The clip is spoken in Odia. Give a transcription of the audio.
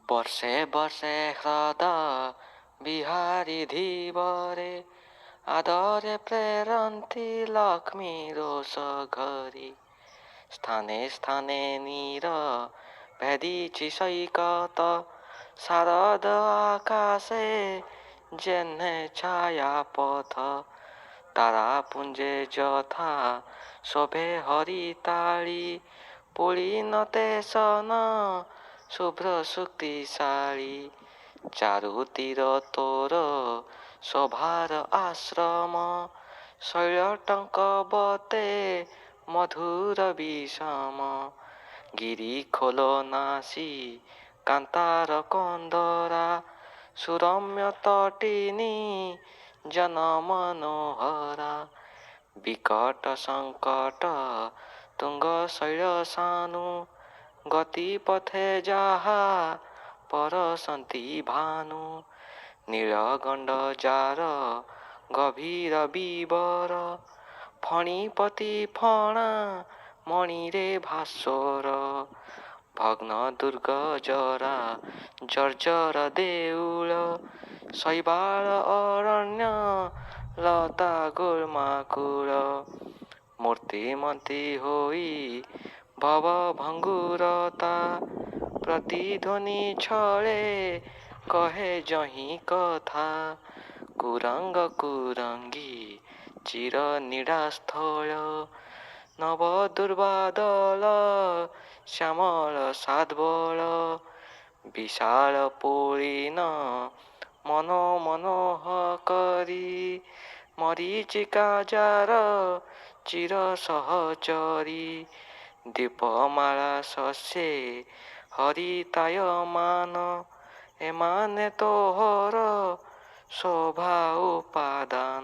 ବର୍ଷେ ବର୍ଷେ ହ୍ରଦ ବିହାରୀ ଧୀବରେ ଆଦରେ ପ୍ରେରନ୍ତି ଲକ୍ଷ୍ମୀ ରୋଷ ଘରି। ସ୍ଥାନେ ସ୍ଥାନେ ନୀର ଭେଦିଛି ସୈକତ ଶାରଦ ଆକାଶେ ଯେହ୍ନେ ଛାୟା ପଥ। ତାରାପୁଞ୍ଜେ ଯଥା ଶୋଭେ ହରିତାଳି ପୁଳିନ ତେସନ ଶୁଭ୍ର ଶୁକ୍ତିଶାଳୀ। ଚାରୁତୀର ତୋର ଶୋଭାର ଆଶ୍ରମ ଶୈଳଟଙ୍କ ବତେ ମଧୁର ବିଷମ। ଗିରି ଖୋଲ ନାସି କାନ୍ତାର କନ୍ଦରା ସୁରମ୍ୟ ତଟିନୀ ଜନ ମନୋହରା। ବିକଟ ସଙ୍କଟ ତୁଙ୍ଗ ଶୈଳ ସାନୁ ଗତିପଥେ ଯାହା ପରଶନ୍ତି ଭାନୁ। ନୀଳଗଣ୍ଡ ଯାର ଗଭୀର ବିବର ଫଣିପତି ଫଣା ମଣିରେ ଭାସ୍ୱର। ଭଗ୍ନ ଦୁର୍ଗ ଜରା ଜର୍ଜର ଦେଉଳ ଶୈବାଳ ଅରଣ୍ୟ ଲତା ଗୁଳ୍ମାକୁଳ। ମୂର୍ତ୍ତିମନ୍ତୀ ହୋଇ ଭବ ଭଙ୍ଗୁରତା ପ୍ରତିଧ୍ୱନି ଛଳେ କହେ ଯହିଁ କଥା। କୁରଙ୍ଗ କୁରଙ୍ଗୀ ଚିର ନୀଡ଼ାସ୍ଥଳ ନବ ଦୁର୍ବାଦଳ ଶ୍ୟାମଳ ଶାଦ୍ବଳ। ବିଶାଳ ପୁଳିନ ମନ ମନୋହ କରି ମରୀଚିକା ଯାର ଚିର ସହଚରୀ। ଦୀପମାଳା ଶସ୍ୟେ ହରିତାୟମାନ ଏମାନେ ତୋହର ଶୋଭା ଉପାଦାନ।